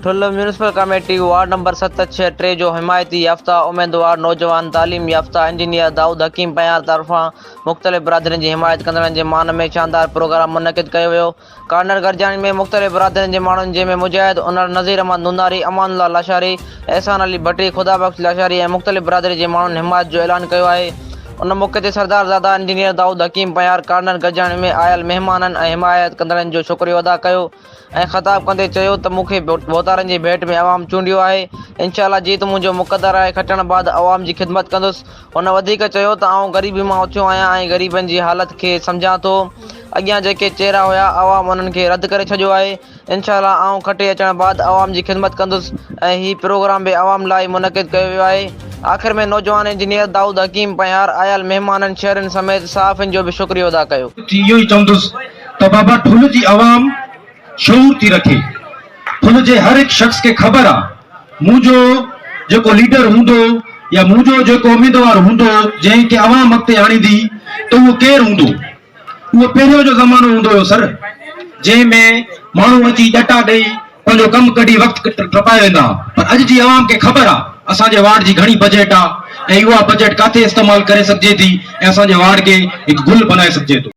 ٺل municipal committee ward number ست ڇهه ٽي جو حمايتي يافته اميدوار نوجوان تعليم يافته انجنيئر دائود حڪيم پنهيار طرفان مختلف برادرين جي حمايت ڪندڙن جي مان ۾ شاندار پروگرام منعقد ڪيو ويو ڪارنر گڏجاڻي ۾ مختلف برادرين جي ماڻهن جنهن ۾ مجاهد انڙ، نظير احمد نوناري، امان الله لاشاري، احسان علي ڀٽي، خدا بخش لاشاري ۽ مختلف برادري جي ماڻهن حمايت جو اعلان ڪيو آهي. ان موقعي تي سردار زاده انجنيئر دائود حڪيم پنهيار ڪارنر گڏجاڻي ۾ آيل مهمانن ۽ حمايت ڪندڙن جو شڪريو ادا ڪيو ۽ خطاب ڪندي چيو ته مون کي ڀوتارن جي ڀيٽ ۾ عوام چونڊيو آهي انشاء الله جيت منهنجو مقدر آهي کٽڻ بعد عوام جي خدمت ڪندس هن وڌيڪ چيو ته آئون غريبي مان اٿيو آهيان ۽ غريبن جي حالت کي سمجهان ٿو، اڳيان جيڪي چهرا هيا عوام انهن کي رد ڪري ڇڏيو آهي، انشاء الله آئون کٽي اچڻ بعد عوام جي خدمت ڪندس ۽ هي پروگرام به عوام لاء ئي منعقد ڪيو ويو آهي. آخر ۾ نوجوان انجنيئر دائود حڪيم پنهيار آيل مهمانن، شهرين سميت صحافين جو به شڪريو ادا ڪيو. ٿي اهو ئي چوندس ته بابا ٺل جي عوام شعور ٿي رکي ٺل جي هر هڪ شخص کي خبر آ منهنجو جيڪو ليڊر هوندو يا منهنجو جيڪو اميدوار هوندو جنهن کي عوام اڳتي آڻيندي ته اهو ڪير هوندو؟ اهو پهريون جو زمانو هوندو هيو سر جنهن ۾ ماڻهو اچي ڄٽا ڏئي پنهنجو ڪم ڪڍي وقت ٽپائي ويندا ها پر اڄ جي عوام کي خبر آ اسان جي وارڊ جي گهڻي بجيٽ آ ۽ اها بجيٽ ڪاٿي استعمال ڪري سگهجي ٿي ۽ اسان جي وارڊ کي هڪ گل بنائي سگهجي ٿو.